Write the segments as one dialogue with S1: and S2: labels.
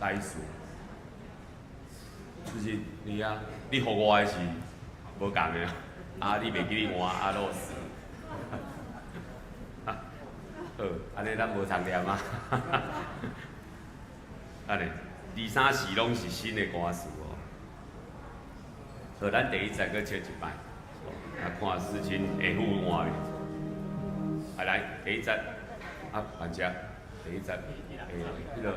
S1: 台詞。就是你啊，你予我的是無仝的，啊，你袂記得換啊，落死。好，按呢咱無通念啊。按呢，二三四攏是新的歌詞哦。好，咱第一節閣唱一擺，啊，看事情會赴換未？啊，來，第一節，啊，慢者，第一節，欸，彼个，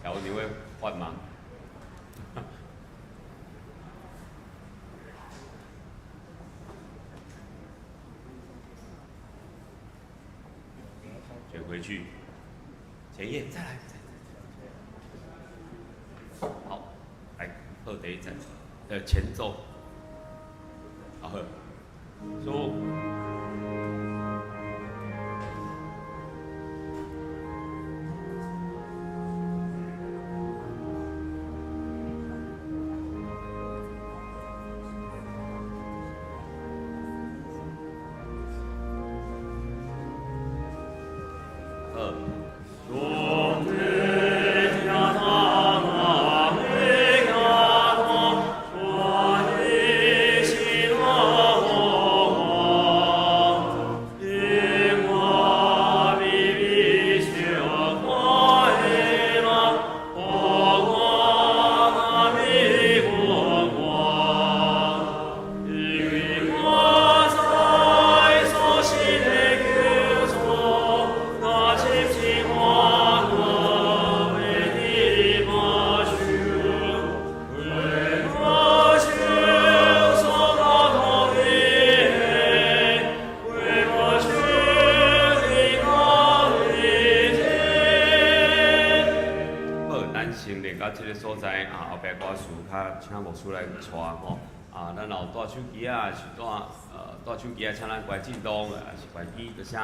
S1: 小文你會換嗎？捲回去，前頁再來，再好，來，好，第一節的前奏，好，好，說。請牧師來帶吼，啊，咱若有帶手機啊，是帶手機啊，請咱關震動，抑是關機就聲。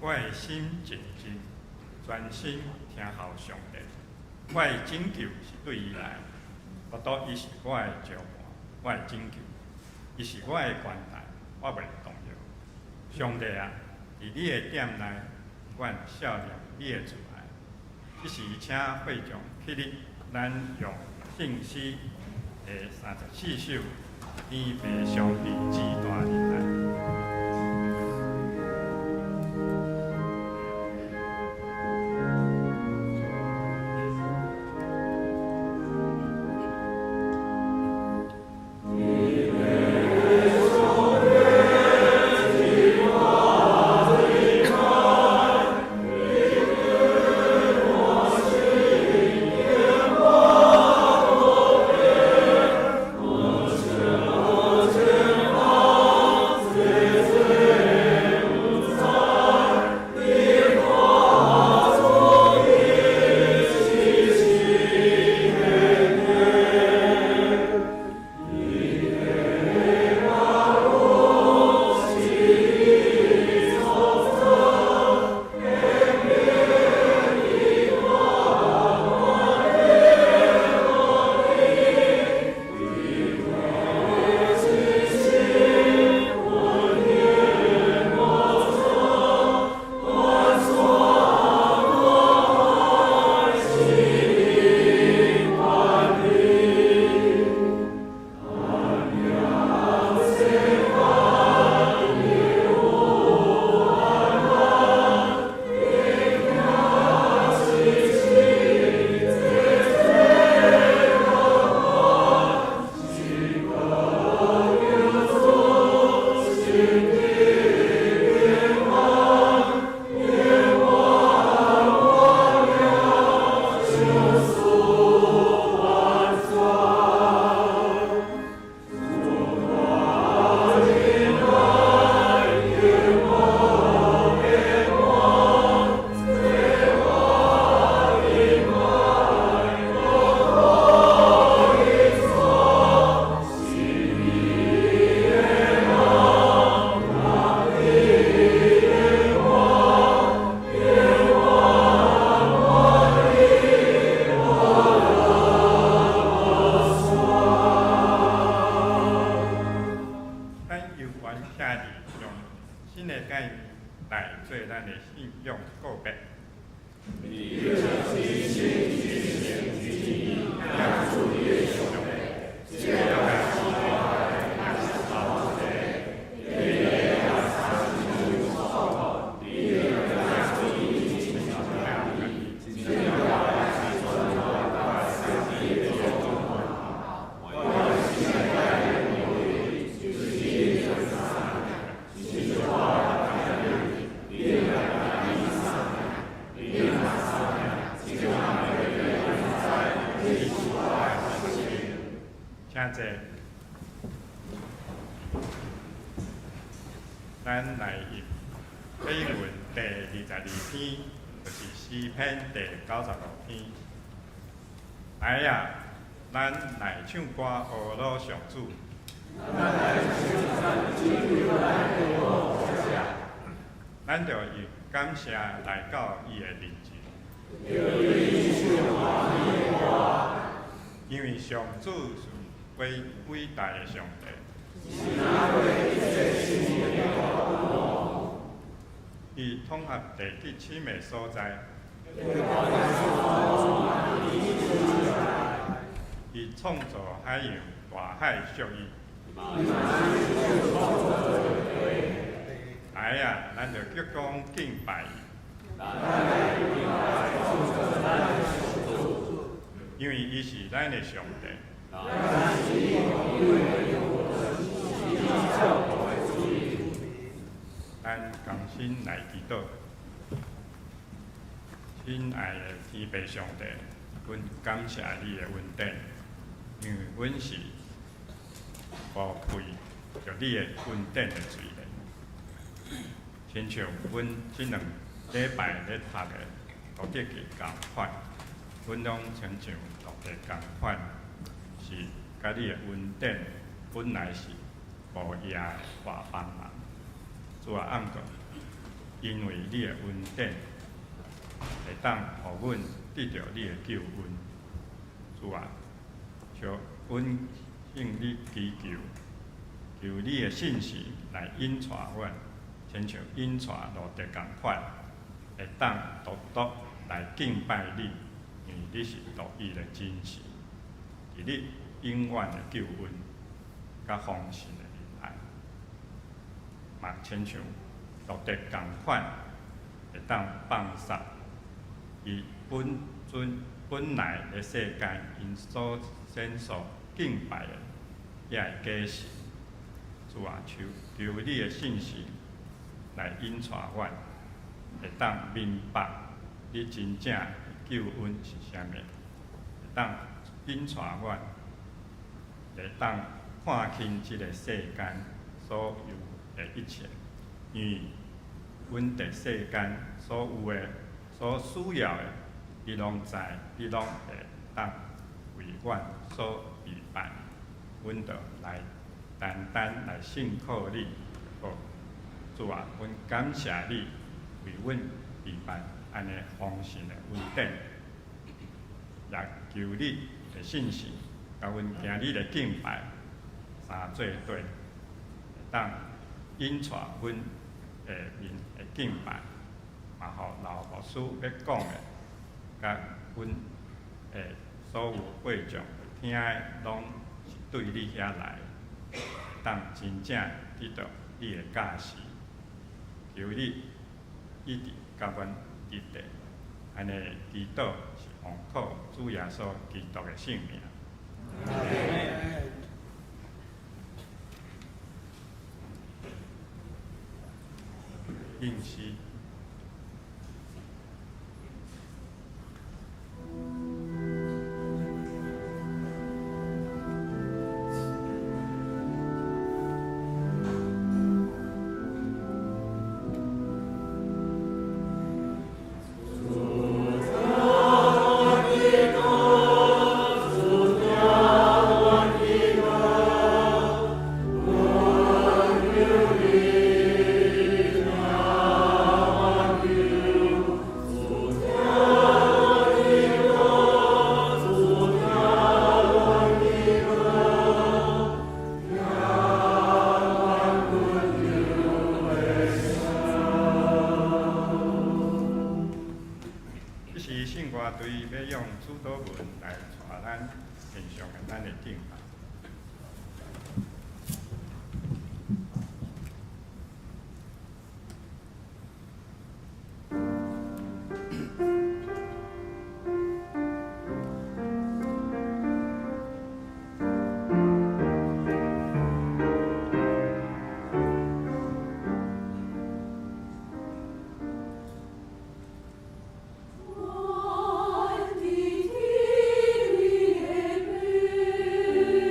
S2: 我的心靜靜，專心聽候上帝。我的拯救是對伊來，唯獨伊是我的石磐，我的拯救，伊是我的懸台，我袂動搖。上帝啊，佇你的殿內，阮數念你的慈愛。這是請會眾起立，咱用聖詩第34首，天父上帝至大仁愛。咱猶原徛佇用新的概念來做咱的信仰告白。請坐。咱來入經文第22篇，就是詩篇第95篇。來啊，咱來唱歌呵咾上主。咱著用感謝來到伊的面前。因為上主是偉偉大的上帝。伊統合地極深的所在。伊創造海洋，大海屬伊。來啊，咱就鞠躬敬拜伊。因為伊是咱的上帝。咱同心來祈禱，親愛的天父上帝，阮感謝你的恩典，因為阮是無愧著你的恩典的罪人。親像阮這2禮拜咧讀的路得記仝款，阮攏親像路得仝款，是佮你的恩典本來是無影的外邦人。主啊，毋過，因為你的恩典，會當予阮得著你的救恩。主啊，求阮向你祈求，求你的信實來引帶阮，親像引帶路得仝款，會當獨獨來敬拜你，因為你是獨一的真神，佇你永遠的救恩，佮豐盛的仁愛，嘛親像路得仝款，會當放殺伊本尊本來的世間，𪜶祖先所敬拜的遐个假神。主啊，求求你的信實來引帶阮，會當明白你真正的救恩是啥物，會當引帶阮，會當看輕這个世間所有的一切，因為阮佇世間所有的、所需要的，你攏知，你攏會當為阮所預備，阮就來單單來信靠你。好，主啊，阮感謝你為阮預備按呢豐盛的恩典，也求你的信實，共阮今日的敬拜三做對，會當引帶阮下面的敬拜，嘛予老牧師欲講的，佮阮的所有會眾聽的，攏是對你遐來，會當真正得著你的教示，求你一直佮阮佇佇，按呢祈禱是奉靠主耶穌基督的聖名。應詩。這是聖歌隊欲用主禱文來帶咱獻上的咱的敬拜。
S3: 阮佇天的父。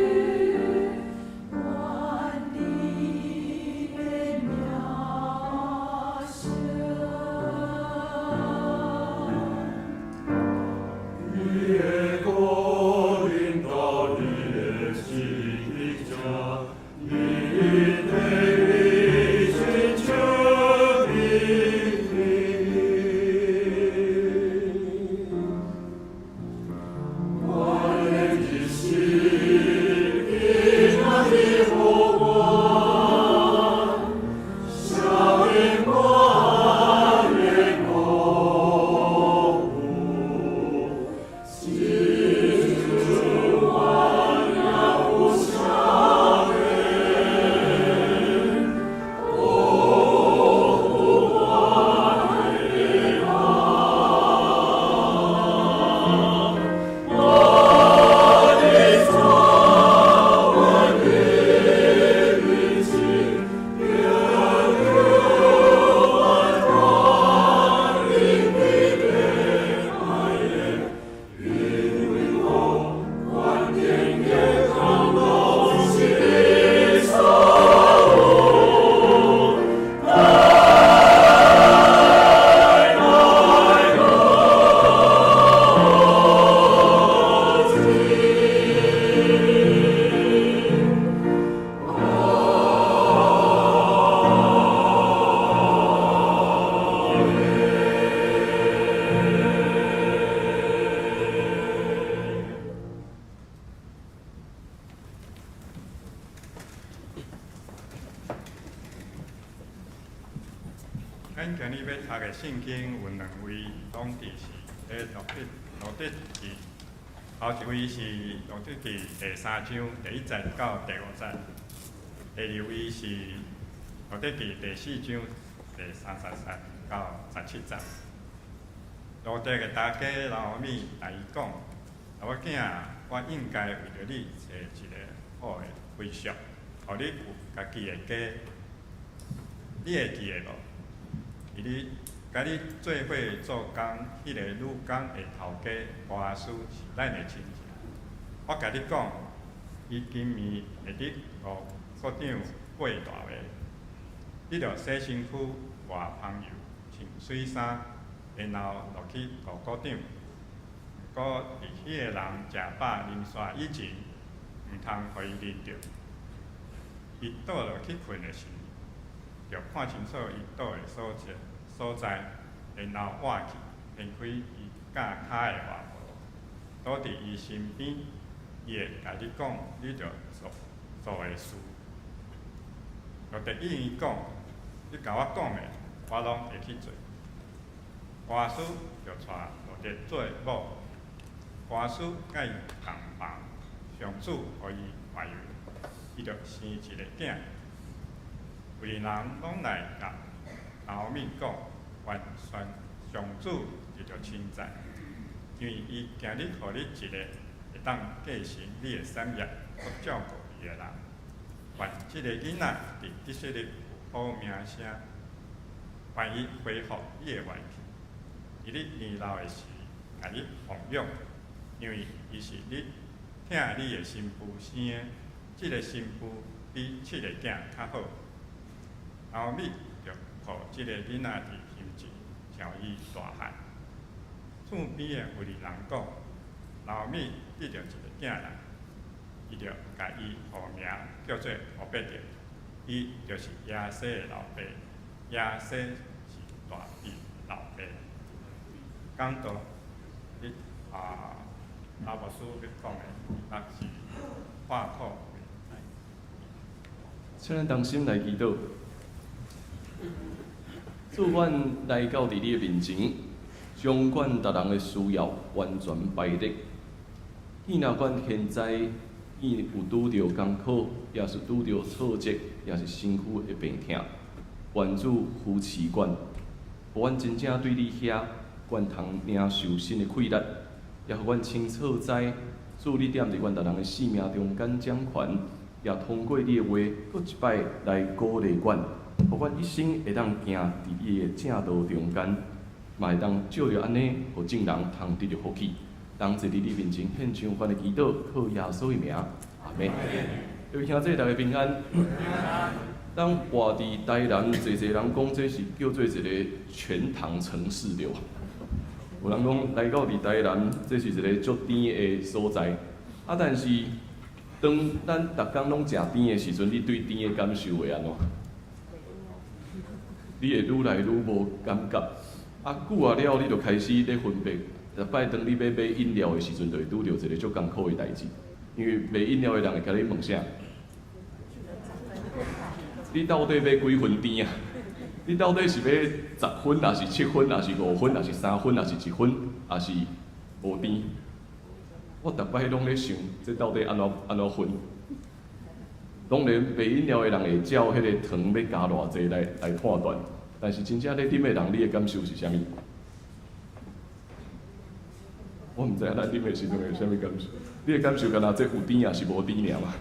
S2: 今日欲讀的聖經有兩位，攏佇是咧路得路得記，頭一位是路得記第三章第一節到第五節，第二位是路得記第四章第三十節到十七節。路得的大家拿俄米共伊講：查某囝，我應該為著你揣一个好的歸屬，予你有家己的家。你會記得無？佇你佮你做伙做工，彼个女工的頭家波阿斯是咱的親戚。我共你講，伊今暝會佇五穀場過大話。你著洗身軀、換香油、穿媠衫，然後落去五穀場。閣佇彼个人食飽啉煞以前，毋通予伊啉著。伊倒落去睏的時，著看清楚伊倒的所在，然後倚去，掀開伊咬跤的外袍，倒佇伊身邊，伊會共你講，你著做做的事。路得應伊講，你共我講的，我攏會去做。波阿斯就娶路得做某，波阿斯佮伊同房，上主予伊懷孕，伊就生一个囝。婦人攏來共拿俄米講，願上主得著稱讚，因為伊今日予你一个會當繼承你的產業，閣照顧伊的人。願這个囡仔佇以色列有好名聲，願伊恢復你的元氣，佇你年老的時，共你奉養，因為伊是你疼你的新婦生的，這个新婦比七个囝較好。拿俄米就抱這个囡仔佇胸前，讓伊大漢。厝邊的婦人講，拿俄米得著一个囝人，伊就共伊號名叫做俄別得，伊就是耶西的老爸，耶西是大衛老爸。講到你啊，老牧師欲講的，那是化苦為
S3: 請咱同心來祈禱。主，阮來到佇你的面前，將阮逐人的需要完全擺列。見若阮現在見有拄著艱苦，抑是拄著挫折，抑是身軀的病痛，願主扶持阮，予阮真正對你遐，阮通領受新的氣力，也予阮清楚知，主你踮佇阮逐人的生命中間掌權，也通過你的話，閣一擺來鼓勵阮，予阮一生會當行佇你的正道中間，嘛會當藉著按呢，予眾人通得著福氣。當坐佇你面前獻上阮的祈禱，靠耶穌的名，阿們。各位兄弟，大家平安。咱活佇台南，濟濟人講這是叫做一个全糖城市對無？有人講來到佇台南，這是一个足甜的所在。啊，但是當咱逐工攏食甜的時陣，你對甜的感受會按怎？你會愈來愈無感覺。啊，久啊了，你就開始咧分辨。逐擺當你欲買飲料的時陣，就會拄著一个足艱苦的代誌，因為賣飲料的人會共你問啥？你到底欲幾分甜啊？你到底是欲10分，抑是7分，抑是5分，抑是3分，抑是1分，抑是無甜？我逐擺攏咧想，這到底按怎按怎分？當然，賣飲料的人會照彼个糖欲加偌濟來判斷，但是真正咧啉的人，你的感受是啥物？我毋知影咱啉的時陣會有啥物感受。你的感受敢若這有甜抑是無甜爾嘛？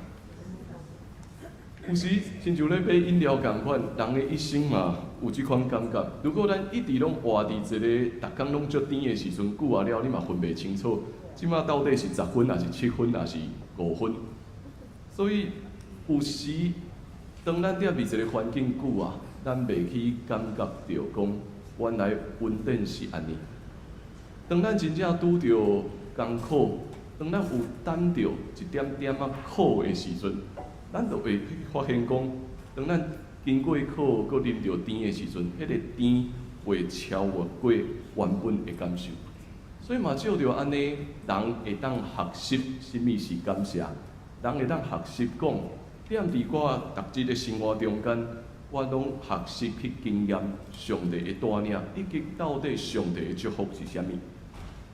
S3: 有時親像咧買飲料仝款，人的一生嘛有這款感覺。如果咱一直攏活佇一个逐工攏足甜的時陣，久啊了，你嘛分袂清楚，這馬到底是十分，抑是七分，抑是五分？所以有時當咱踮佇一个環境久啊，咱袂去感覺著講，原來恩典是按呢。當咱真正拄著艱苦，當咱有擔著一點點仔苦的時陣，咱就會去發現講，當咱經過苦，閣啉著甜的時陣，彼个甜會超越過原本的感受。所以嘛，藉著按呢，人會當學習啥物是感謝，人會當學習講，踮佇我逐日的生活中間，我攏學習去經驗上帝的帶領，以及到底上帝的祝福是啥物。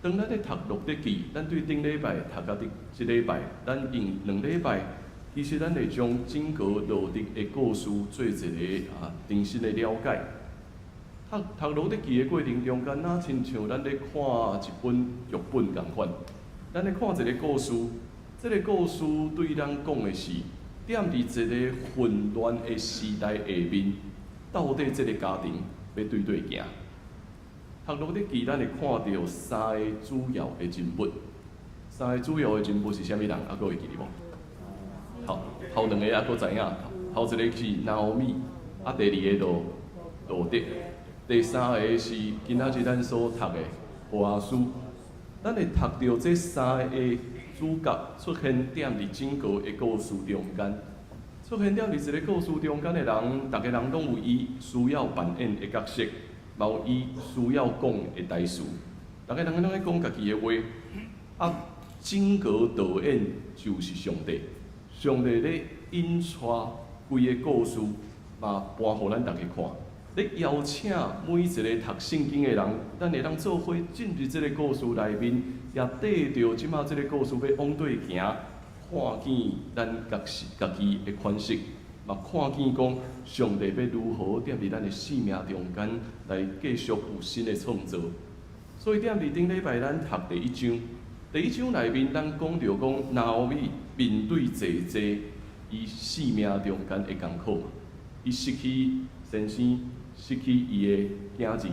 S3: 當咱咧讀路得記，咱對頂禮拜讀到佇這禮拜，咱用2禮拜，其實咱會將整個路得的故事做一個重新的了解。讀讀路得記的過程中間，若親像咱咧看一本劇本仝款，咱咧看一個故事，這個故事對咱講的是，踮佇一個混亂的時代下面，到底這個家庭欲對佗行？讀路得記，咱會看著三个主要的人物，三个主要的人物是啥物人？猶閣會記得無？頭頭兩個猶閣知影，頭一个是拿俄米，第二个就路得，第三个是今仔日咱所讀的波阿斯。咱會讀著這三個主角出現踮佇整個的故事中間，出現踮佇一個故事中間的人，逐个人攏有伊需要扮演的角色，嘛有伊需要講的台詞，逐个人攏咧講家己的話。整個導演就是上帝，上帝咧引帶規个故事，嘛搬予咱逐家看。咧邀請每一個讀聖經的人，咱會當做伙進入這个故事內面，也綴著這馬這个故事欲往佗行，看見咱家是家己的款式，嘛看見講上帝欲如何踮佇咱的生命中間來繼續有新的創造。所以踮佇頂禮拜咱讀第一章，第一章內面咱講著講拿俄米面對濟濟伊生命中間的艱苦嘛，伊失去先生，失去伊的囝兒，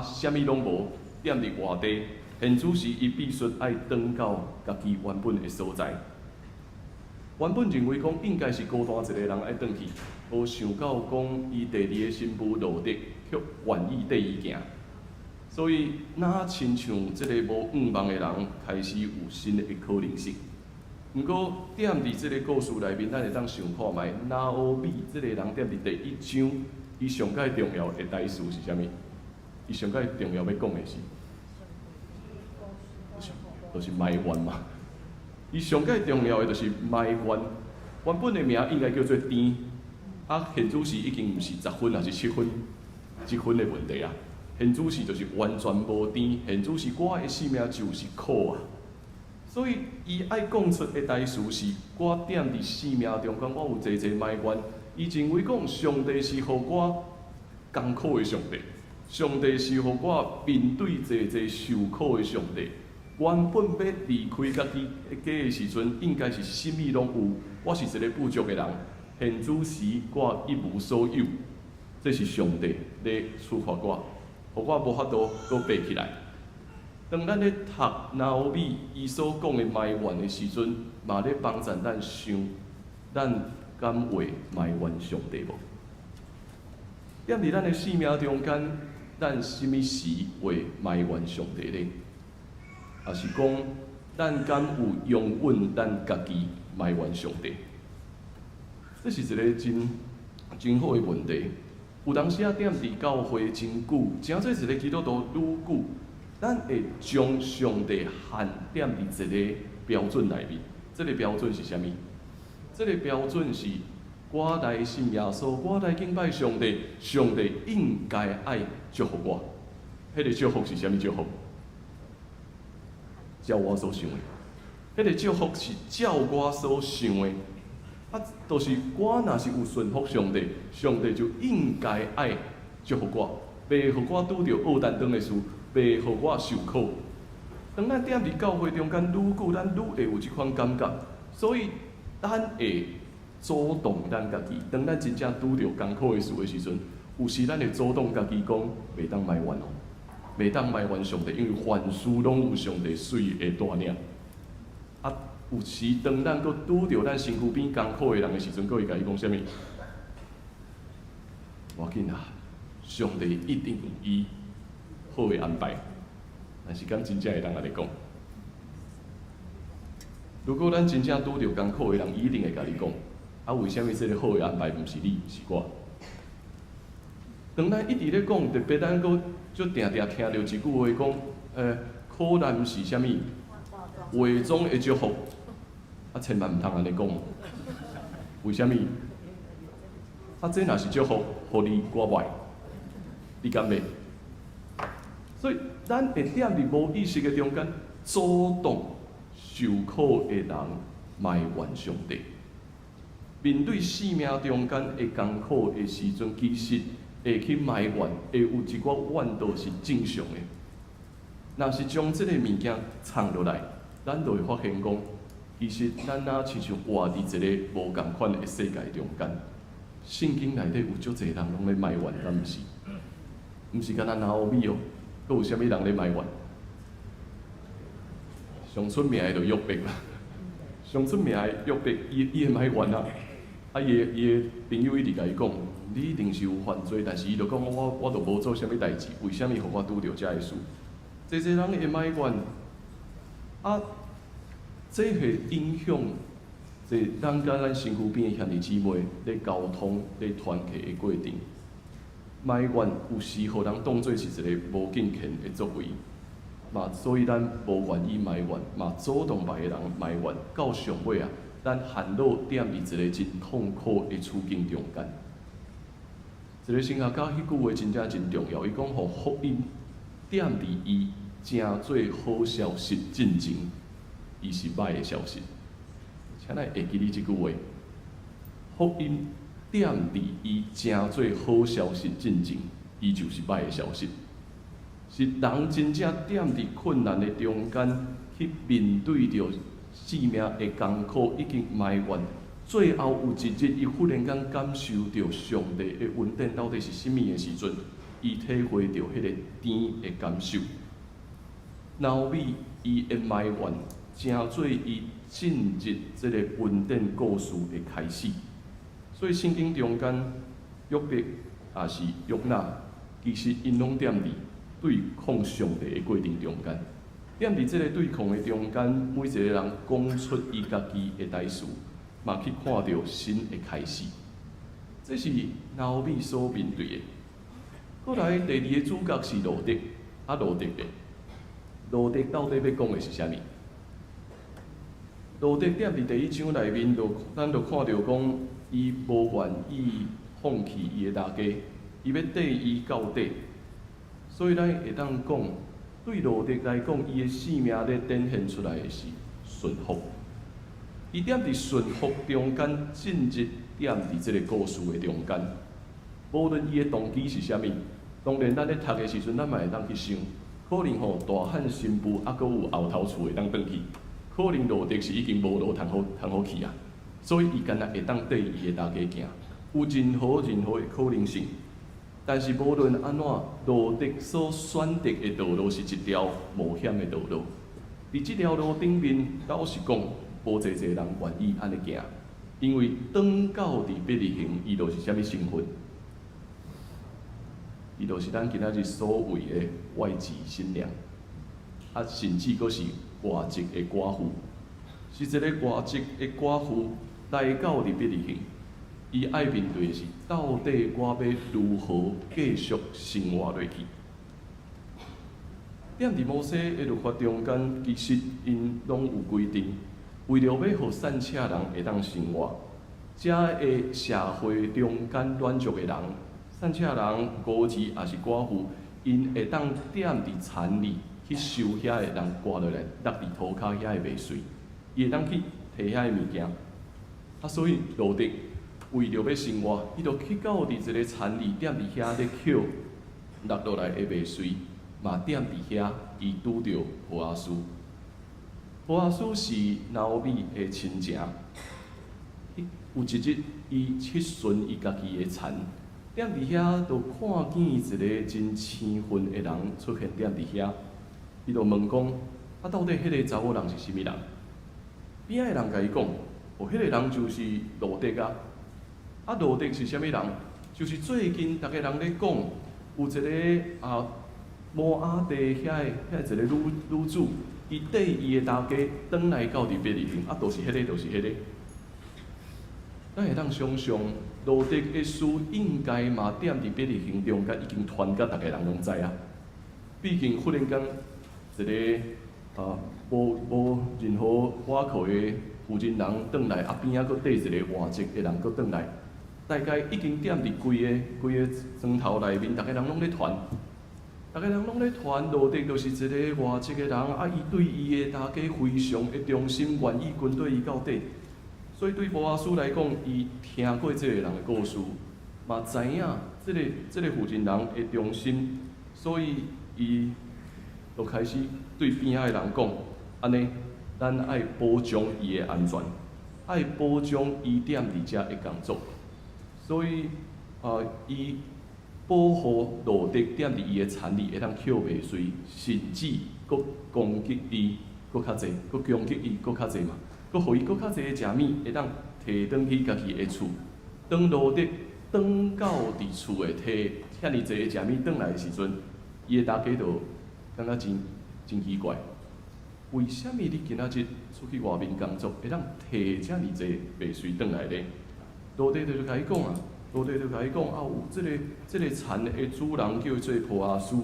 S3: 啥物攏無，踮佇外地，現此時伊必須愛轉到家己原本的所在。原本認為講應該是孤單一個人愛轉去，無想到講伊第二个新婦路得卻願意綴伊行。所以，若親像這个無向望的人，開始有新的可能性。毋過，踮佇這个故事內面，咱會當想看覓，拿俄米這个人踮佇第一章，伊上蓋重要的台詞是啥物？伊上蓋重要欲講的是，就是埋怨嘛。伊上蓋重要的就是埋怨。原本的名應該叫做甜，現此時已經毋是10分，抑是7分，這分的問題啊。現此時就是完全無甜，現此時我的生命就是苦啊。所以，伊愛講出的台詞是：我踮佇生命中間，我有濟濟埋怨。伊認為講上帝是予我艱苦的上帝，上帝是予我面對濟濟受苦的上帝。原本欲離開家己的家的時陣，應該是啥物攏有，我是一個富足的人。現此時我一無所有，這是上帝咧處罰我，予我無法度閣爬起來。當咱咧讀拿俄米伊所講的埋怨的時陣，嘛咧幫助咱想，咱敢會埋怨上帝無？踮佇咱的生命中間，咱啥物時會埋怨上帝呢？抑是講，咱敢有容允咱家己埋怨上帝？這是一个真真好的問題。有當時仔踮佇教會真久，成做一个基督徒愈久，咱會將上帝限踮佇一个標準內面。這个標準是啥物？這个標準是，我來信耶穌，我來敬拜上帝，上帝應該愛祝福我。彼个祝福是啥物祝福？照我所想的。彼个祝福是照我所想的。就是我若是有順服上帝，上帝就應該愛祝福我，袂予我拄著僫擔當的事，袂予我受苦。當咱踮佇教會中間愈久，咱愈會有這款感覺，所以咱會阻擋咱家己。當咱真正拄著艱苦的事的時陣，有時咱會阻擋家己講，袂當埋怨哦，袂當埋怨上帝，因為凡事攏有上帝媠的帶領。有時當咱閣拄著咱身軀邊艱苦的人的時陣，閣會共伊講啥物？無要緊啊，上帝一定有伊好的安排。但是敢真正會當按呢講？如果咱真正拄著艱苦的人，伊一定會共你講：為啥物這个好的安排毋是你，是我？當咱一直咧講，特別咱閣足定定聽著一句話講，苦難是啥物？偽裝的祝福。千萬毋通按呢講。為啥物？啊，這若是祝福，予你我袂，你敢袂？所以，咱會踮佇無意識的中間，阻擋受苦的人埋怨上帝。面對生命中間的艱苦的時陣，其實會去埋怨，會有一寡怨道是正常的。若是將這個物件藏落來，咱就會發現講，其實咱若親像活佇一個無仝款的世界中間。聖經內底有足濟人攏咧埋怨，敢毋是？毋是干焦拿俄米哦，閣有啥物人咧埋怨？上出名的就約伯啦，上出名的約伯，伊會埋怨啊！啊，伊的朋友一直共伊講，你一定是有犯罪，但是伊就講我都無做啥物代誌，為啥物予我拄著這个事？濟濟人會埋怨，啊，這會影響這咱佮咱身軀邊的兄弟姊妹咧溝通、咧團契的過程。埋怨有時予人當做是一个無敬虔的作為，嘛，所以咱無願意埋怨，嘛阻擋別个人埋怨，到上尾啊，咱陷落踮佇一个真痛苦的處境中間。一个神學家彼句話真正真重要，伊講予福音踮佇伊成做好消息進前，伊是䆀的消息。請咱會記得這句話：福音踮佇伊成做好消息進前，伊就是䆀的消息。是人真正踮佇困難的中間去面對著生命的艱苦以及埋怨，最後有一日，伊忽然間感受著上帝的恩典到底是啥物的時陣，伊體會著彼個甜的感受。拿俄米伊的埋怨，成做伊進入這个恩典故事的開始。所以聖經中間，約伯抑是約拿，其實𪜶攏踮佇對抗上帝的過程中間。踮佇這个對抗的中間，每一个人講出伊家己的代誌，嘛去看著新的開始。這是拿俄米所面對的。過來第二个主角是路得，啊路得咧，路得到底欲講的是啥物？路得踮佇第一章內面，就咱就看著講，伊無願意放棄伊的老家，伊欲綴伊到底。所以咱會當講，對路得來講，伊的生命咧展現出來的是順服。伊踮佇順服中間進入踮佇這个故事的中間，無論伊的動機是啥物，當然咱咧讀的時陣，咱嘛會當去想，可能吼大漢新婦猶閣有後頭厝會當轉去，可能路得是已經無路通好去啊，所以伊干焦會當綴伊的老家行，有任何任何的可能性。但是無論按怎，路得所選擇的道路是一條冒險的道路。佇這條路頂面，老實講，無濟濟人願意按呢行，因為轉到佇伯利恆，伊就是啥物身份？伊就是咱今仔日所謂的外籍新娘，啊，甚至閣是外籍的寡婦，是一个外籍的寡婦來到佇伯利恆。伊愛面對的是，到底我欲如何繼續生活落去？踮佇摩西的律法中間，其實𪜶攏有規定，為著欲予散赤人會當生活，才會社會中間軟弱的人，散赤人、孤兒抑是寡婦，𪜶會當踮佇田裡去收遐的人割落來，落佇塗跤遐的麥穗，伊會當去提遐的物件。啊，所以路得為著欲生活，伊就去到佇一個田裡，踮佇遐咧抾落落來的麥穗，嘛踮佇遐，伊拄著波阿斯。波阿斯是拿俄米的親情。有一日，伊去巡伊家己的田，踮佇遐就看見一个真生分的人出現踮佇遐，伊就問講：啊，到底彼个查某人是啥物人？邊仔的人共伊講：哦，彼个人就是路得啊。啊，路得是啥物人？就是最近逐家人咧講，有一个啊摩押地遐的遐一个女子，伊綴伊的大家轉來到佇伯利恆，啊，就是彼个，就是彼个。咱會當想像，路得的事應該嘛踮佇伯利恆中間已經傳甲逐家人攏知啊。畢竟忽然間一个啊無任何倚靠的婦人人轉來，啊邊仔閣綴一个外籍的人閣轉來，大概已經踮佇規个規个莊頭內面，逐家人攏咧傳，逐家人攏咧傳，路得就是一個外籍的人，啊，伊對伊的大家非常的忠心，願意跟綴伊到底。所以對波阿斯來講，伊聽過這个人的故事，嘛知影這个負責人的忠心，所以伊就開始對邊仔的人講：按呢，咱愛保障伊的安全，愛保障伊踮佇遮的工作。所以，伊保護路得踮佇伊的田裡會當抾麥穗，甚至閣供給伊閣較濟，閣供給伊閣較濟嘛，閣予伊閣較濟的食物，會當提轉去家己的厝。當路得轉到佇厝的提遐爾濟的食物轉來的時陣，伊的大家就感覺真真奇怪，為啥物你今仔日出去外面工作，會當提遮爾濟麥穗轉來咧？路得就共伊講啊，路得就共伊講啊，有這個田的主人叫做波阿斯。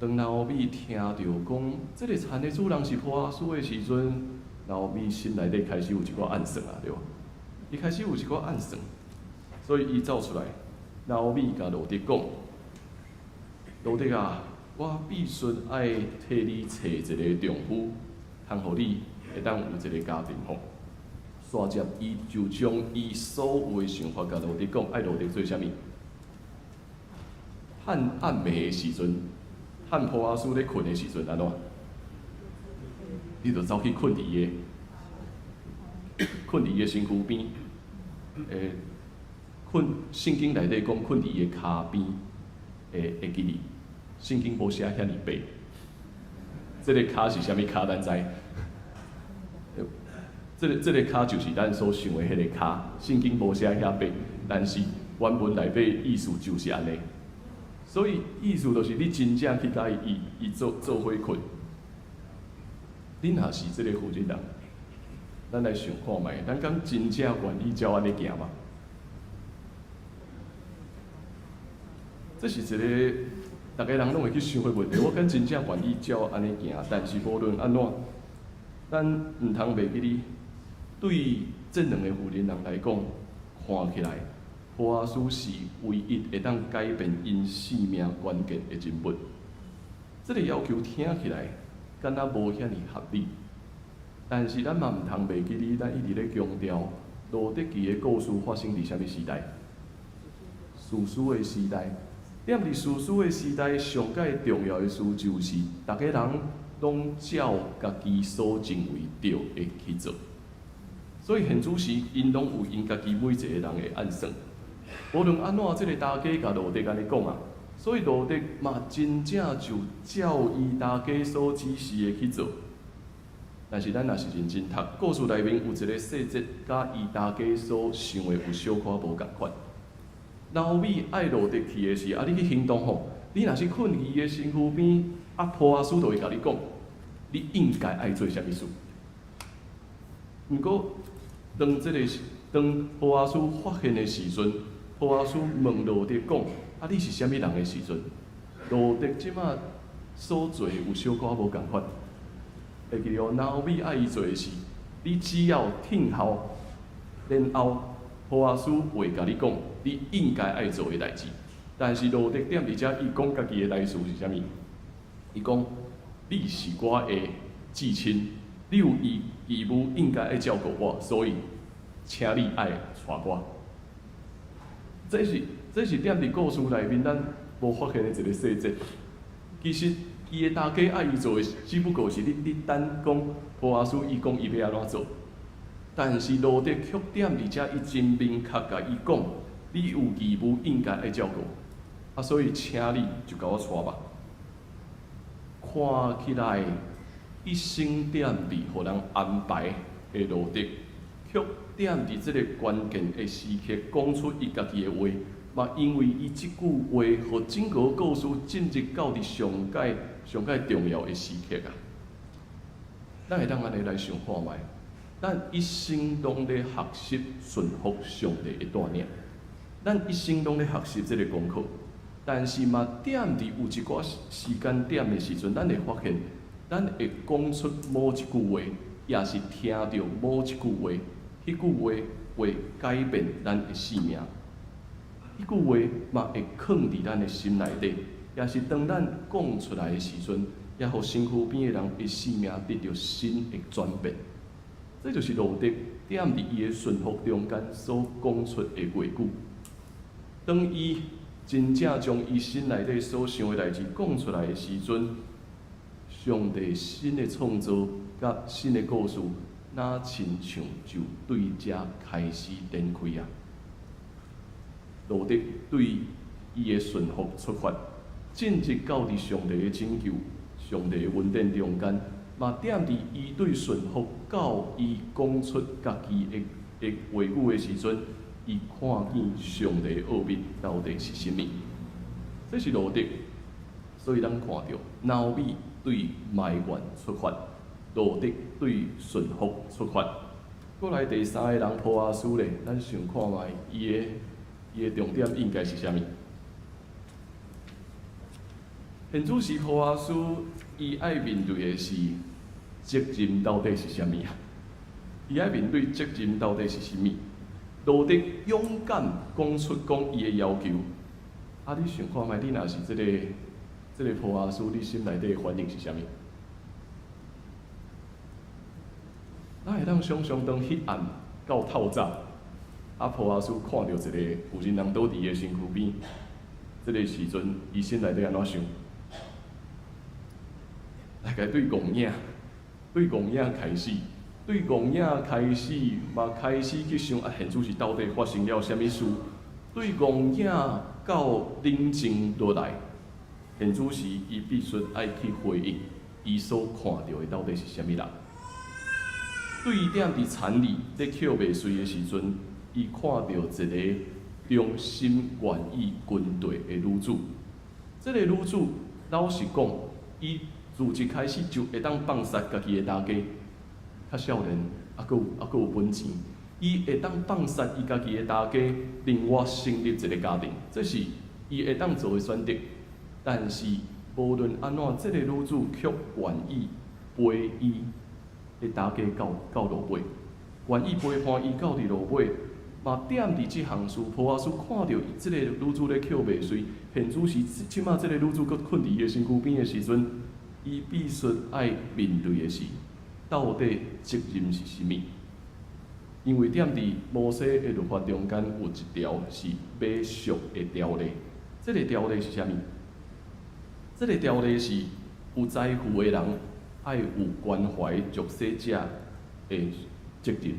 S3: 當拿俄米聽著講這個田的主人是波阿斯的時陣，拿俄米心內底開始有一寡暗算啊，對無？伊開始有一寡暗算，所以伊走出來，拿俄米共路得講：路得啊，我必須愛替你揣一個丈夫，通予你會當有一個家庭吼。煞接伊就將伊所有的想法共路得講，愛路得做啥物？趁暗暝的時陣，趁波阿斯咧睏的時陣，按怎？你就走去睏佇伊的，睏佇伊的身軀邊，睏聖經內底講睏佇伊的跤邊，會記得，聖經無寫遐爾白，這个跤是啥物跤？咱知。這个跤就是咱所想的彼个跤，聖經無寫遐白，但是原文內底意思就是按呢。所以意思就是你真正去共伊做做伙睏。恁若是這个負責人，咱來想看覓，咱敢真正願意照按呢行嗎？這是一個逐家人攏會去想的問題。我敢真正願意照按呢行，但是無論按怎，咱毋通袂記得。對這兩個婦人來講，看起來波阿斯是唯一會當改變𪜶性命關鍵的人物。這个要求聽起來敢若無遐爾合理，但是咱嘛毋通袂記得，咱一直咧強調路得記的故事發生佇啥物時代？士師的時代。踮佇士師的時代，上蓋重要的事就是，逐家人攏照家己所認為對的去做。所以現此時，𪜶攏有𪜶家己每一個人的按算。無論按怎，這个大家共路得按呢講啊，所以路得嘛真正就照伊大家所指示的去做。但是咱若是認真讀故事內面有一個細節，佮伊大家所想的有小可無仝款。拿俄米愛路得去的是，啊，你去行動吼，你若是睏佇伊的身軀邊，啊，波阿斯就會共你講，你應該愛做啥物事。毋過，當這個當波阿斯發現的時陣，波阿斯問路得講：啊，你是啥物人的時陣？路得這馬所做的有小可無仝款。會記得拿俄米愛伊做的是，你只要聽候，然後波阿斯會共你講，你應該愛做的代誌。但是路得踮佇遮，伊講家己的代誌是啥物？伊講：你是我的至親，你有義義務應該愛照顧我，所以請你愛帶我。這是踮佇故事內面咱無發現的一個細節。其實伊的大家愛伊做的，只不過是你等講波阿斯伊講伊欲按怎做。但是路得卻踮佇遮，伊真明確共伊講，你有義務應該愛照顧。啊，所以請你就共我帶吧。看起來一生踮佇予人安排的路得，卻踮佇這个關鍵的時刻講出伊家己的話，嘛因為伊這句話，予整個故事進入到佇上蓋上蓋重要的時刻啊！咱會當按呢來想看覓，咱一生攏咧學習順服上帝的帶領，咱一生攏咧學習這个功課，但是嘛，踮佇有一寡時間點的時陣，咱會發現，咱會講出某一句話，也是聽著某一句話，彼句話話改變咱的性命。彼句話嘛會囥佇咱的心內底，也是當咱講出來的時陣，也予身軀邊的人的生命得著新的轉變。這就是路得踮佇伊的順服中間所講出的話語。當伊真正將伊心內底所想的代誌講出來的時陣，上帝新的創造佮新的故事，若親像就對遮開始展開啊！路得對伊的順服出發，進入到佇上帝的拯救、上帝的恩典中間，嘛踮佇伊對順服到伊講出家己的的話語的時陣，伊看見上帝的奧秘到底是啥物。這是路得，所以咱看著拿俄米對埋怨出發，路得對順服出發。過來第三個人波阿斯咧，咱想看覓伊的重點應該是啥物？現此時波阿斯伊愛面對的是責任到底是啥物啊？伊愛面對責任到底是啥物？路得勇敢講出講伊的要求。啊，你想看覓？你若是這個波阿斯，你心內底的反應是啥物？咱會當想像當彼暗到透早，啊，波阿斯看著一個婦人人倒佇伊的身軀邊，這個時陣，伊心內底按怎想？大概對戇影，對戇影開始，對戇影開始，嘛開始去想啊，現此時到底發生了啥物事？對戇影到冷靜落來，現此時伊必須愛去回應，伊所看著的到底是啥物人？對踮佇田裡咧抾麥穗的時陣，伊看著一個忠心願意跟綴的女子。這個女子老實講，伊自一開始就會當放殺家己的大家，較少年，猶閣有本錢，伊會當放殺伊家己的大家，另外成立一個家庭，這是伊會當做的選擇。但是無論按怎，這個女子卻願意陪伊的大家到落尾，願意陪伴伊到佇落尾，嘛踮佇這項事，波阿斯看著這個女子咧抾麥穗，現此時這馬這個女子閣睏佇伊的身軀邊的時陣，伊必須愛面對的是，到底責任是啥物？因為踮佇摩西的律法中間有一條是買贖的條例，這個條例是啥物？這個條例是有財富的人愛有關懷弱勢者的責任。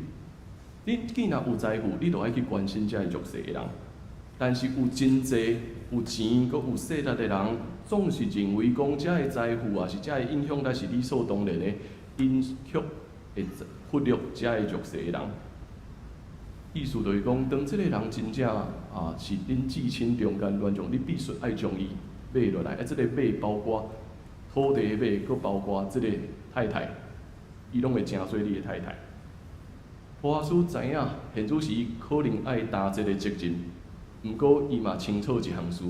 S3: 你既然有財富，你就愛去關心這个弱勢的人。但是有真濟有錢閣有勢力的人，總是認為講這个財富抑是這个影響力是理所當然的，𪜶卻會忽略這个弱勢的人。意思就是講，當這个人真正啊是恁至親中間亂象，你必須愛將伊買落來。啊，這个買包括土地買，閣包括這个太太，伊攏會成做你的太太。波阿斯知影，現此時可能愛擔這个責任，毋過伊嘛清楚一項事，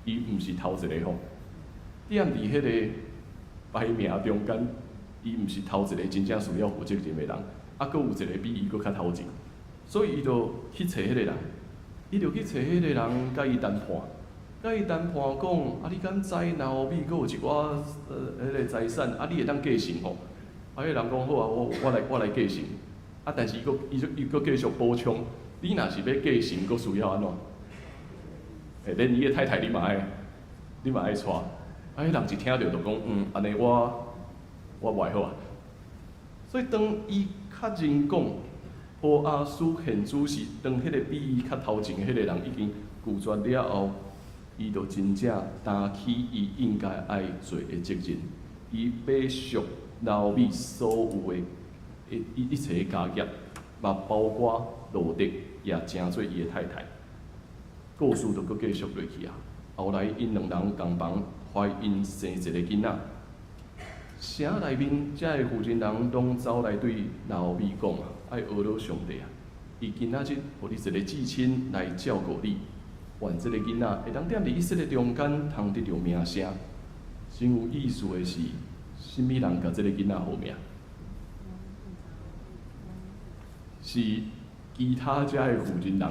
S3: 伊毋是頭一個吼。踮佇彼个排名中間，伊毋是頭一個真正需要負責任的人，啊，閣有一個比伊閣較頭前，所以伊就去揣彼個人，伊就去揣彼個人，佮伊談判，佮伊談判講，啊，你敢知拿俄米閣有一寡彼个財產，啊，你會當繼承吼？啊，彼个人講好啊，我來繼承。啊，但是伊閣伊就伊閣繼續補充，你若是欲繼承，閣需要按怎？欸，連伊的太太你嘛愛娶。啊，彼人一聽著就講，嗯，按呢我袂好啊。所以當伊確認講，波阿斯現此時當彼個比伊較頭前的彼個人已經拒絕了後，伊就真正擔起伊應該愛做的責任，伊買贖拿俄米所有的一切的家業，嘛包括路得也成做伊的太太。故事就閣繼續落去啊。後來𪜶兩人共房懷孕生一個囡仔。城內面遮个婦人人攏走來對拿俄米講啊，愛呵咾上帝啊！伊今仔日予你一個至親來照顧你，願這個囡仔會當踮佇以色列中間通得著名聲。真有意思的是，啥物人共這個囡仔號名？是其他遮的婦人人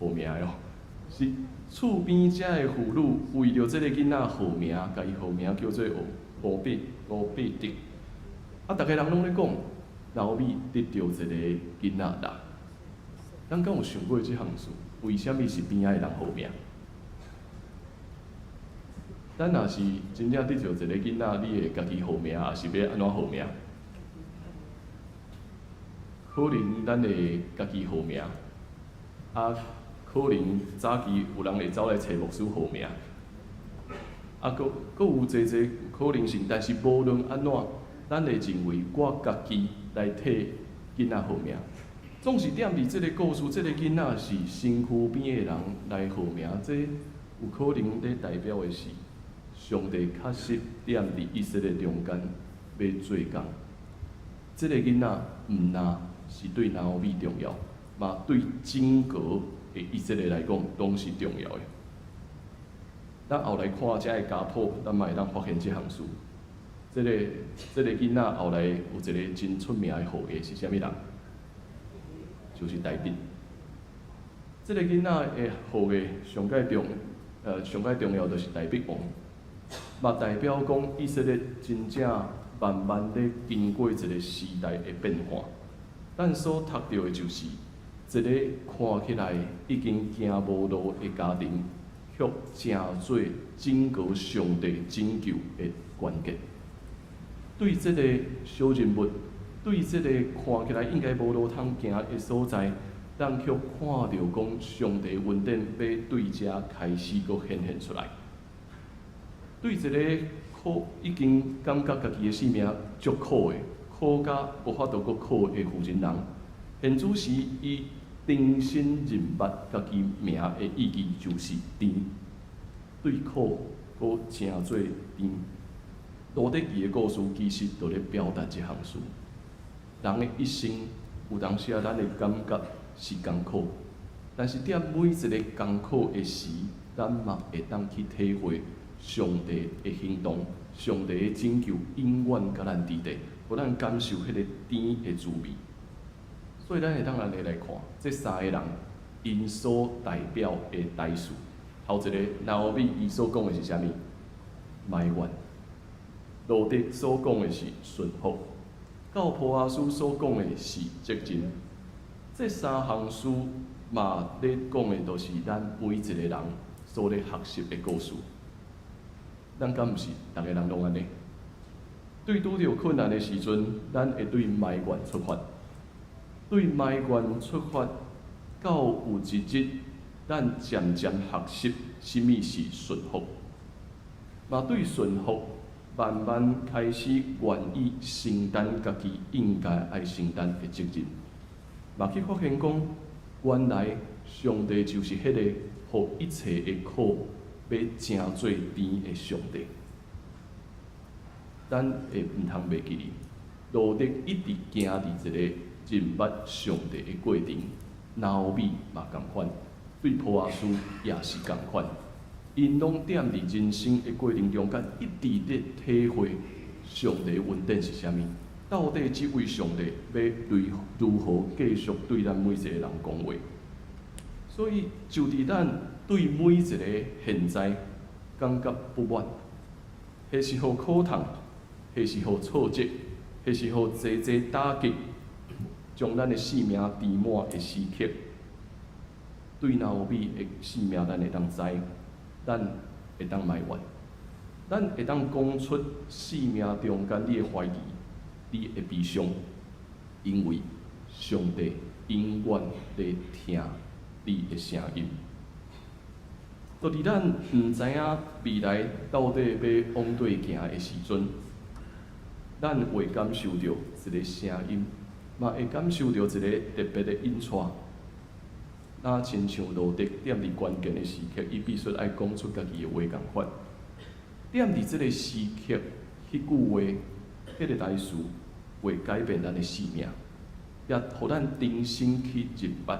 S3: 號名的哦，是厝邊遮的婦女為著這个囡仔號名，共伊號名叫做俄貝得。啊，逐个人攏咧講，拿俄米得著一个囡仔啦。咱敢有想過這項事？為啥物是邊仔的人號名？咱若是真正得著一个囡仔，你會家己號名，抑是欲按怎號名？可能咱會家己號名，啊，可能早期有人會走來揣牧師號名，啊，閣閣有濟濟可能性。但是無論按怎，咱會認為我家己來替囡仔號名。總是踮佇這个故事，這个囡仔是身軀邊的人來號名，這有可能咧代表的是上帝確實踮佇以色列中間欲做工。這个囡仔毋但是對拿俄米重要，嘛對整個的以色列來講，攏是重要的。咱後來看遮的家譜，咱嘛會當發現這項事。這个囡仔後來有一个真出名的後裔是啥物人？就是大衛。這个囡仔的後裔上蓋重要就是大衛王，嘛代表講以色列真正慢慢咧經過一个時代的變化。咱所讀著的就是一个看起來已經行無路的家庭，卻成做整個上帝拯救的關鍵。對這个小人物，對這個看起來應該無路通行的所在，咱卻看著講上帝恩典欲對遮開始閣顯現出來。對一个苦已經感覺家己的生命足苦的，苦甲無法度閣苦的婦人人，現此時伊重新認捌家己名的意義就是甜，對苦閣成做甜。路得記的故事其實就咧表達這項事。人的一生有當時啊，咱會感覺是艱苦，但是踮每一个艱苦的時，咱嘛會當去體會上帝的行動，上帝的拯救永遠共咱佇咧，予咱感受彼个甜的滋味。所以咱會當按呢來看，這三个人𪜶所代表的代誌。頭一个拿俄米伊所講的是啥物？埋怨。路得所講的是順服，到波阿斯所講的是責任。這三項事嘛，咧講的都是咱每一個人所咧學習的故事。咱敢毋是逐个人攏按呢？對拄著困難的時陣，咱會對埋怨出發，對埋怨出發，到有一日，咱漸漸學習啥物是順服，嘛對順服慢慢開始願意承擔家己應該愛承擔的責任，嘛去發現講，原來上帝就是彼个予一切的苦欲成做甜的上帝。咱會毋通袂記得，路得一直行佇一個認捌上帝的過程，拿俄米嘛仝款，對波阿斯也是仝款。𪜶攏踮佇人生的過程中間，一直咧體會上帝恩典是啥物。到底這位上帝欲如何繼續對咱每一個人講話？所以，就佇咱對每一個現在感覺不滿，彼是予苦痛，彼是予挫折，彼是予濟濟打擊，將咱的生命填滿的時刻，對拿俄米的生命，咱會當知，咱會當埋怨，咱會當講出生命中間你的懷疑、你的悲傷，因為上帝永遠咧聽你的聲音。就佇咱毋知影未來到底欲往佗行的時陣，咱會感受著一个聲音，嘛會感受著一个特別的引帶。若親像路得踮佇關鍵的時刻，伊必須愛講出家己的話仝款。踮佇這个時刻，彼句話、彼个台詞，會改變咱的生命，也予咱重新去認捌，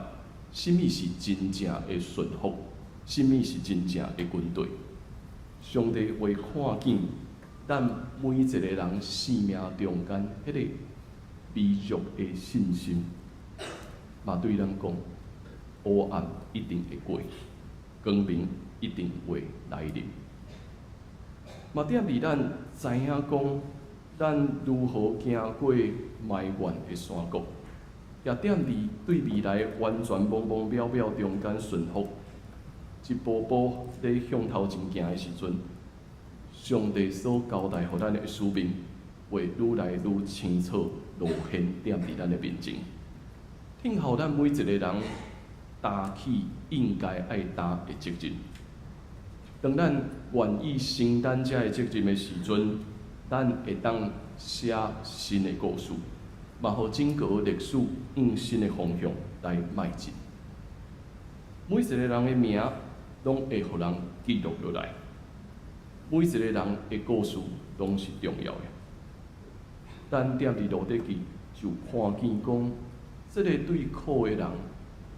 S3: 啥物是真正的順服，啥物是真正的跟隨。上帝會看見咱每一個人生命中間彼个微弱的信心。嘛對咱講，黑暗一定會過，光明一定會來臨。嘛踮佇咱知影講，咱如何行過埋怨的山谷，也踮佇對未來完全茫茫渺渺中間順服，一步步咧向頭前行的時陣，上帝所交代予咱的使命，會愈來愈清楚露現踮佇咱的面前。聽候咱每一個人擔起應該愛擔的責任。當咱願意承擔這个責任的時陣，咱會當寫新的故事，嘛予整個歷史向新的方向來邁進。每一個人的名攏會予人記錄落來，每一個人的故事攏是重要的。咱踮佇路得記就看見講，這个對苦的人，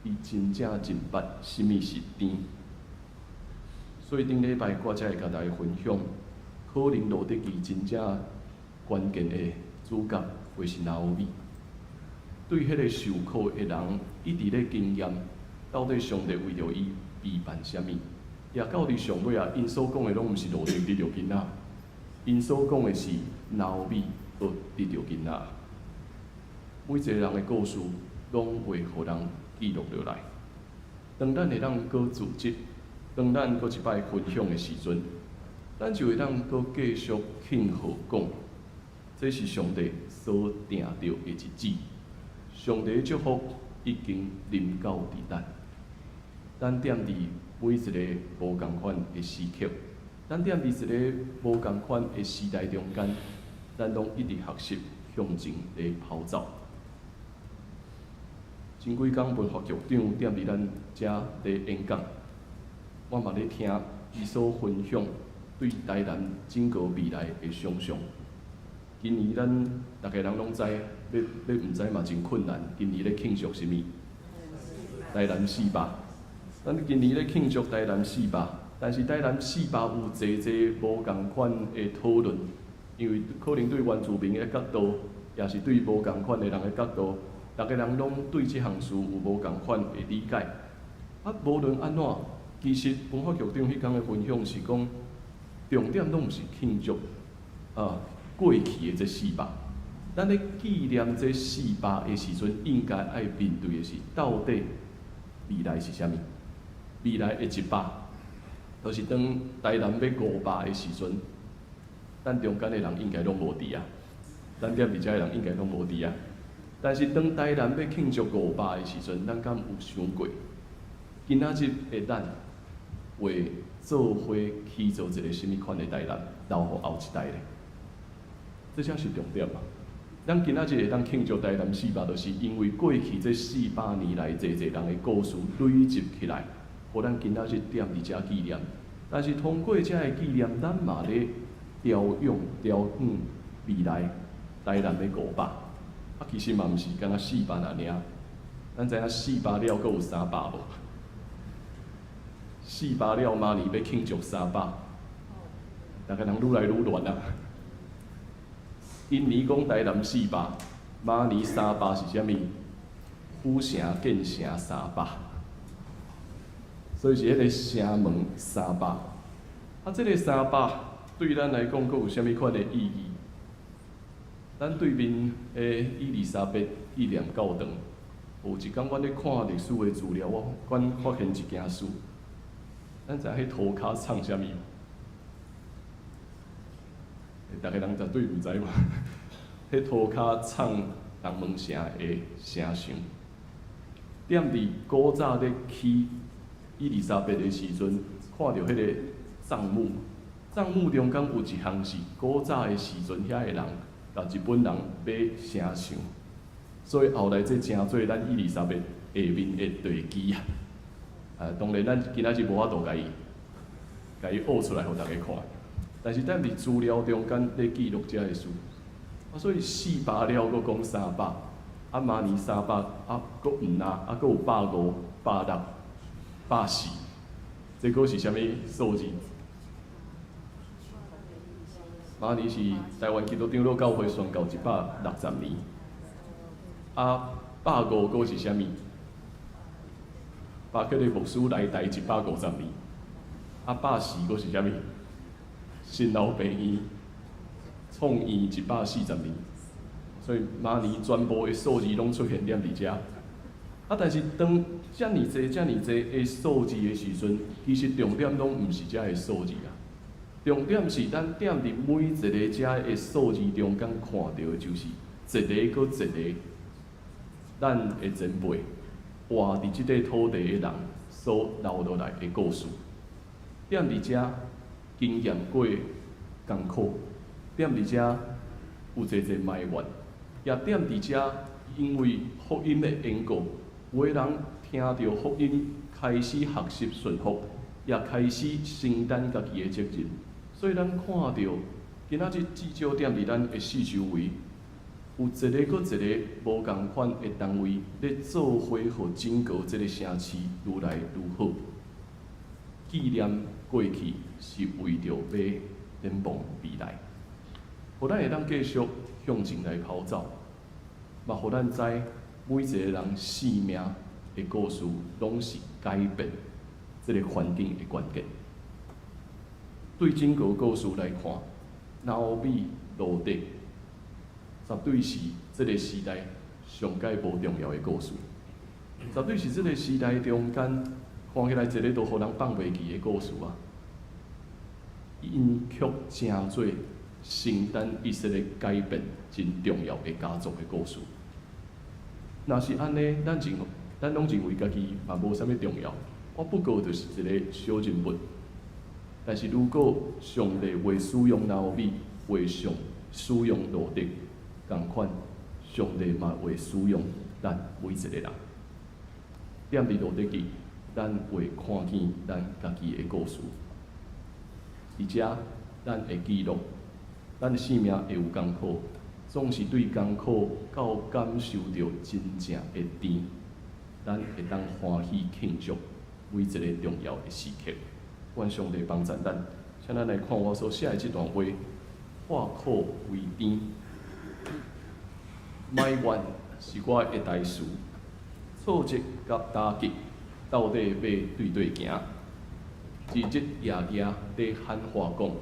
S3: 伊真正真捌啥物是甜。所以頂禮拜我才會共大家分享，可能路得記真正關鍵的主角會是拿俄米。對彼個受苦的人，一直咧經驗，到底上帝為著伊預辦啥物？也到佇上尾啊，𪜶所講的攏毋是路得得著囡仔，𪜶所講的是拿俄米閣得著囡仔。每一個人的故事，攏會予人記錄落來。當咱會當閣組織，當咱閣一擺分享的時陣，咱就會當閣繼續慶賀講，這是上帝所定著的日子。上帝的祝福已經臨到佇咱。咱踮佇每一個無仝款的時刻，咱踮佇一個無仝款的時代中間，咱攏一直學習向前咧跑走。前幾工文化局長踮佇咱遮咧演講，我嘛咧聽伊所分享對台南整個未來的想像。今年咱逐家人攏知，欲欲毋知嘛真困難。今年咧慶祝啥物？台南四百。咱今年咧慶祝台南四百，但是台南四百有濟濟無仝款的討論，因為可能對原住民的角度，也是對無仝款的人的角度，逐家人攏對這項事有無仝款的理解。啊，無論按怎，其實文化局長彼工的分享是講，重點攏毋是慶祝啊過去的這四百，咱咧紀念這四百的時陣，應該愛面對的是到底未來是啥物？未來的一百，就是當台南欲五百的時陣，咱中間的人應該攏無佇啊，咱踮佇遮的人應該攏無佇啊。但是當台南欲慶祝五百的時陣，咱敢有想過，今仔日的咱會做伙起造一個啥物款的台南，留予後一代咧？這才是重點嘛。咱今仔日會當慶祝台南四百，就是因為過去這四百年來，濟濟人的故事累積起來，予咱今仔日踮佇遮紀念。但是通過這个紀念，咱嘛咧調養調養未來台南的五百。啊，其實嘛毋是干焦四百爾爾，咱知影四百了，閣有三百無？四百了，明年欲慶祝三百，逐家人愈來愈亂啊！今年講台南四百，明年三百是啥物？府城建成三百，所以是彼個城門三百。啊，這個三百對咱來講，閣有啥物款的意義？咱對面的伊麗莎白紀念教堂，有一工阮咧看歷史的資料，我阮發現一件事。咱知影彼塗跤創啥物無？逐家人絕對毋知嘛。彼塗跤創東門城的城牆。踮佇古早咧起伊麗莎白的時陣，看著彼個帳幕，帳幕中間有一項是古早的時陣，遐的人共日本人買城牆，所以後來這成做咱伊麗莎白下面的地基啊。啊，當然咱今仔日無法度共伊，共伊挖出來予逐家看。但是咱佇資料中間咧記錄這个事，啊，所以四百了，閣講三百，啊，明年三百，啊，閣毋若，啊，閣有百五、百六、百四，這閣是啥物數字？明年是台灣基督長老教會宣教160年，啊，百五閣是啥物？巴克利牧師來台150年，啊百四閣是啥物？新老病院創院140年，所以明年全部的數字攏出現踮佇遮。啊，但是當遮爾濟、遮爾濟的數字的時陣，其實重點攏毋是遮个數字啊。重點是咱踮佇每一个遮的數字中間看著的，就是一个閣一個咱的前輩活佇這塊土地的人所留落來的故事。踮佇遮經驗過艱苦，踮佇遮有濟濟埋怨，也踮佇遮因為福音的緣故，有的人聽著福音開始學習順服，也開始承擔家己的責任。所以咱看著今仔日至少踮佇咱的四周圍，有一个閣一个無仝款的單位咧做伙，予整個這个城市愈來愈好。紀念過去是為著欲展望未來，予咱會當繼續向前來跑走，嘛予咱知每一个人生命的故事，攏是改變這个環境的關鍵。對整個故事來看，拿俄米、路得絕對是這个時代上蓋無重要的故事，絕對是這个時代中間看起來一个都予人放袂記的故事啊！𪜶卻成做承擔以色列改變真重要的家族的故事。若是按呢，咱攏認為家己嘛無啥物重要，我不過就是一个小人物。但是如果上帝會使用拿俄米，會上使用路得，仝款，上帝嘛會使用咱每一个人。踮佇路得記，咱會看見咱家己的故事。佇遮，咱會記錄，咱的生命會有艱苦，總是對艱苦到感受著真正的甜，咱會當歡喜慶祝每一个重要的時刻。願上帝幫助咱，請咱來看我所寫的這段話：化苦為甜，埋怨是我的代詞，挫折佮打擊到底欲對佗行？日日夜夜咧喊話講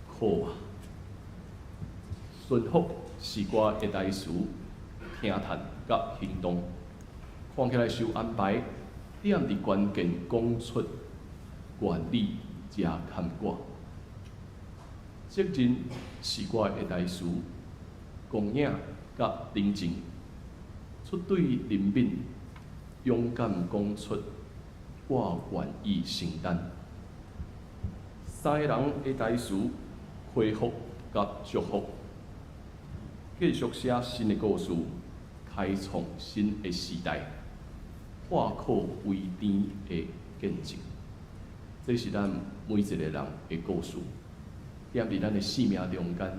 S3: 苦啊！順服是我的代詞，聽嘆佮行動，看起來受安排，踮佇關鍵講出原理誠坎坷。責任是我的代詞，光影佮寧靜，出對憐憫，勇敢講出我願意承擔。三个人的代詞，恢復佮祝福，繼續寫新的故事，開創新的時代，化苦為甜的見證。這是咱每一個人的故事，踮佇咱的生命中間，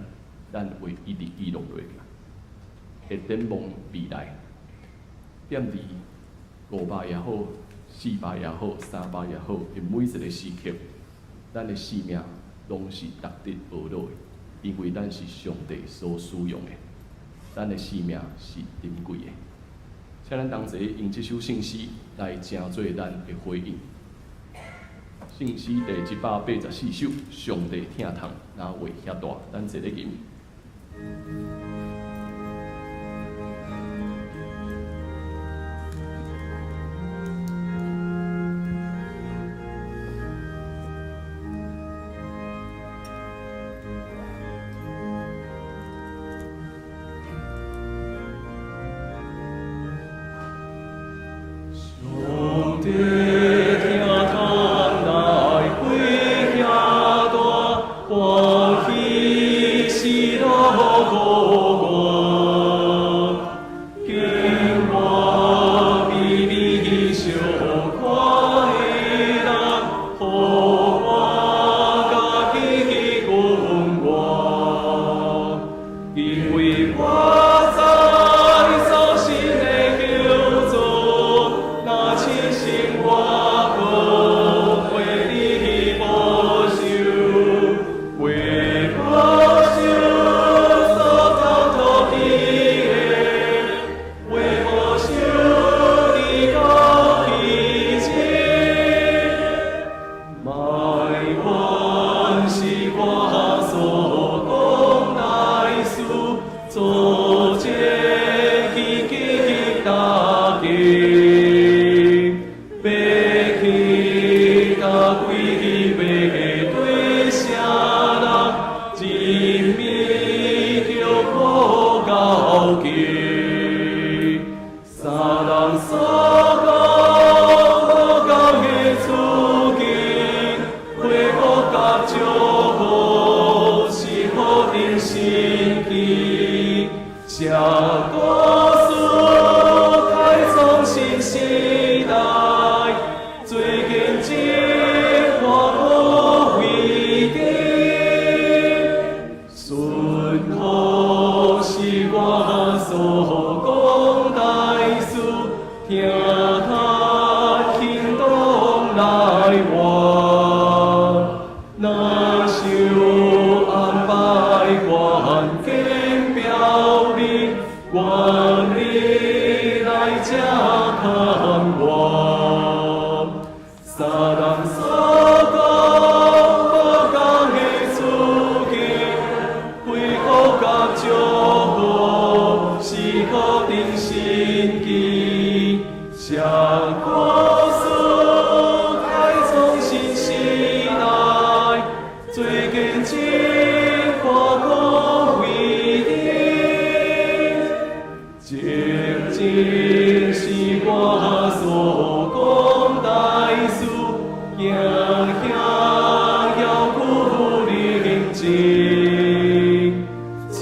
S3: 咱會一直記錄落去，會展望未來。踮佇500也好，400也好，300也好，的每一個時刻，咱的生命攏是值得學落的，因為咱是上帝所使用的，咱的生命是珍貴的。請咱同齊用這首聖詩來成做咱的回應。聖詩第184首，上帝疼痛，若話遐大，咱齊來吟。上帝疼痛來話遐大，歡喜喜樂予我，經我比你相看的人，予我家己阮我，因為我知造新的叫做，若痴心我閣會你保守，為保守所交託彼的，為保守你到彼日。寫故事開創新時代，最近真看無危機，順服是我所講大事，聽他行動來活，若受安排關鍵表明，願你來這看我。三人所講無仝的處境，恢復佮祝福是何等神奇。寫故事開創新時代，最近真看可為敵。靜靜是我所講大事，行行遙久寧靜，出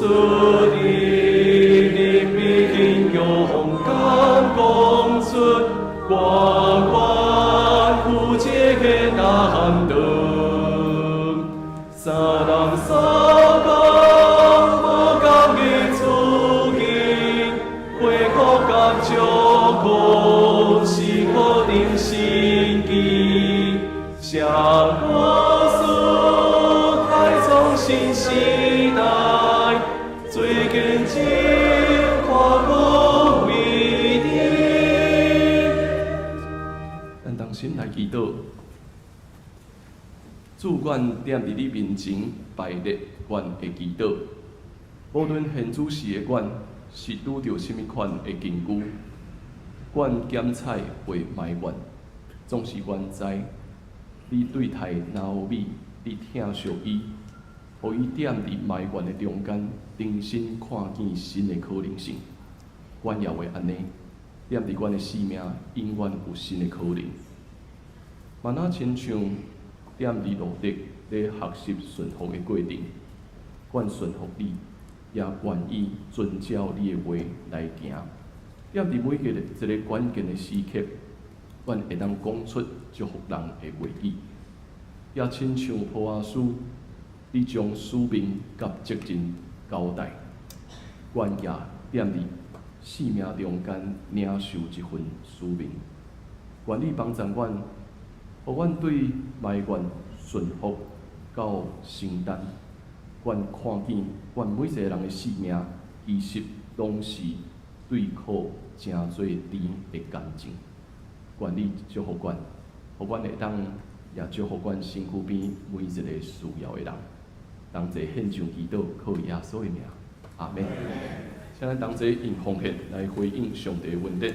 S3: 入人民勇敢講出我願負這擔當。三人所講無仝的處境，恢復佮祝福是何等神奇。寫故事開創新時代，最近真看可為敵。咱同心來祈禱，主阮踮佇你面前排列阮的祈禱，無論現此時的阮是拄著啥物款的境遇，阮檢採會埋怨，總是阮知你對待拿俄米，你疼惜伊，予伊踮佇埋怨的中間，重新看見新的可能性。阮也會按呢，踮佇阮的生命，永遠有新的可能。嘛若親像踮佇路得咧學習順服的過程，阮順服你，也願意遵照你的話來行。踮佇每一個關鍵的時刻，阮會當講出祝福人的話語。也親像波阿斯，你將使命佮責任交代，阮也踮佇生命中間領受這份使命。願你幫助阮，予阮對埋怨順服到承擔。阮看見阮每一個人的生命，其實攏是對苦成做甜的甘泉。願你祝福阮，予阮會當也祝福阮身軀邊每一個需要的人。同齊獻上祈禱，靠耶穌的名，阿們。請咱同齊用奉獻來回應上帝的恩典。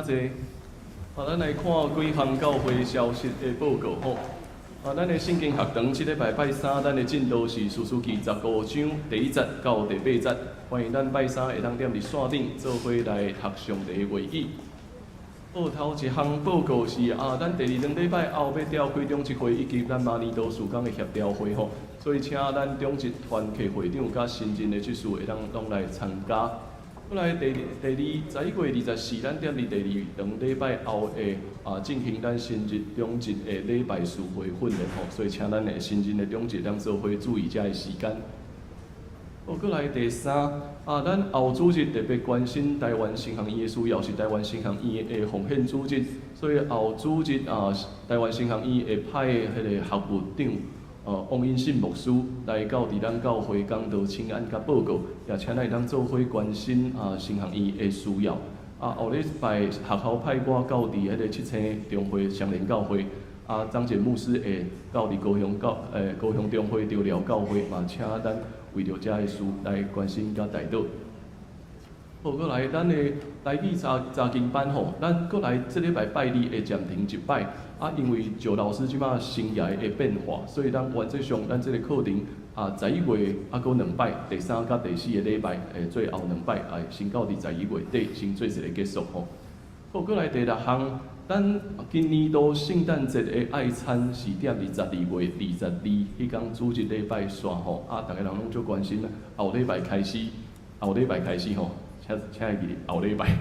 S3: 請坐。啊，咱來看幾項教會消息的報告吼。啊，咱的聖經學堂這禮拜拜三，咱的進度是士師記15章第一節到第八節。歡迎咱拜三會當踮佇線頂做伙來讀上帝的話語。好，頭一項報告是啊，咱第二兩禮拜後欲召開長執會以及咱馬尼多事工的協調會吼，所以請咱長執團契會長佮新任的執事會當攏來參加。過來第二第二11月24，咱踮佇第二兩禮拜後會啊進行咱新任長執的禮拜事會訓練吼，所以請咱的新任的長執當做伙注意遮的時間。好，過來第三啊，咱後主日特別關心台灣神學院的需要，是台灣神學院的奉獻主日，所以後主日啊，台灣神學院會派彼個學務長王英信牧師來到佇咱教會講道請安佮報告，也請咱會當做伙關心啊神學院的需要。啊，後禮拜學校派我到佇彼個七星中會雙連教會，啊，張簡牧師會到佇高雄教高雄中會中寮教會，嘛請咱為著遮的事來關心佮代禱。好，閣來咱的台語查經班吼，咱閣來這禮拜拜二會暫停一擺，啊，因為趙老師這擺生涯的變化，所以咱原則上咱這个課程啊，十一月啊閣兩擺，第三佮第四个禮拜會最後兩擺，啊，先到佇十一月底先做一个結束吼。好，閣來第六項，咱今年度聖誕節的愛餐是踮佇12月22彼工主日禮拜煞吼，啊，逐家人攏足關心，後禮拜開始，後禮拜開始吼。請請會記得後禮拜，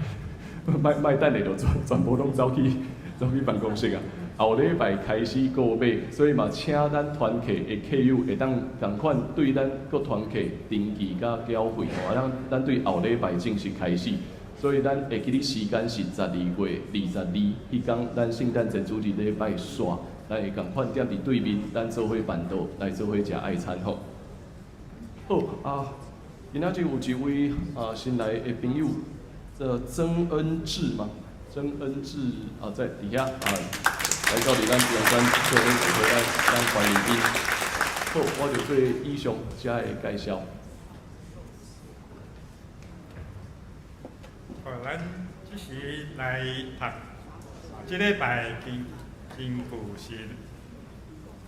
S3: 莫莫等下就全部攏走去辦公室啊！後禮拜開始購買，所以嘛，請咱團契的客友會當仝款對咱各團契登記佮繳費吼，啊，咱對後禮拜正式開始，所以咱會記得時間是12月22彼工，咱聖誕節主日禮拜煞，咱會仝款踮佇對面，咱做伙辦桌來做伙食愛餐吼。好啊。今仔日有一位啊新來的朋友，這曾恩智嘛，曾恩智啊在佇遐啊來到佇咱中間做伙做伙咱歡迎𪜶。好，我就做以上遮的介紹。
S2: 好，咱這時來讀這禮拜經經句是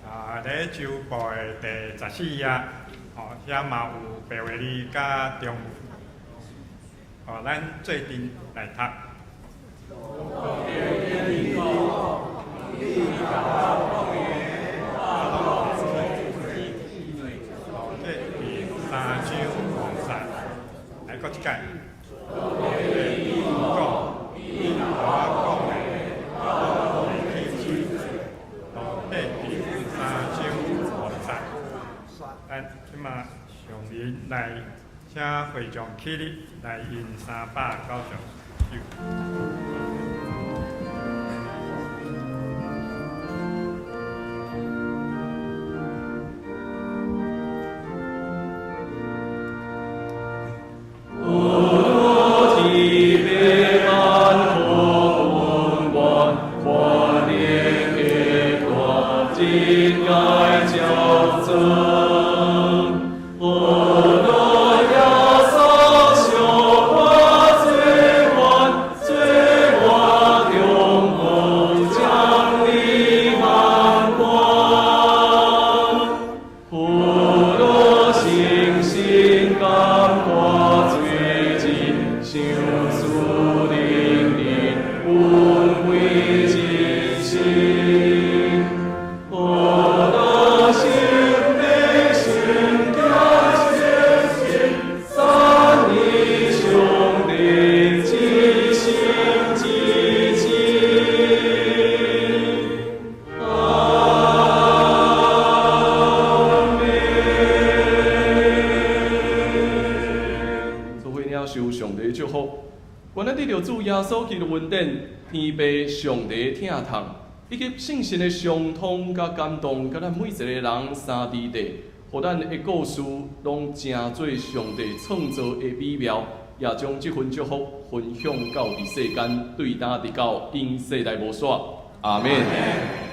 S2: 啊，咧周報的第14頁。哦，遐嘛有白話字佮中文。哦，咱做陣來讀。這第三章五節，來閣一擺。上人來請會長起立，來印399。
S3: 主耶穌基督恩典，天父上帝疼痛，以及聖神的相通佮感動，佮咱每一个人三佇地，予咱的故事攏成做上帝創造的美妙，也將這份祝福分享到佇世間，對今直到永世代無煞。阿們。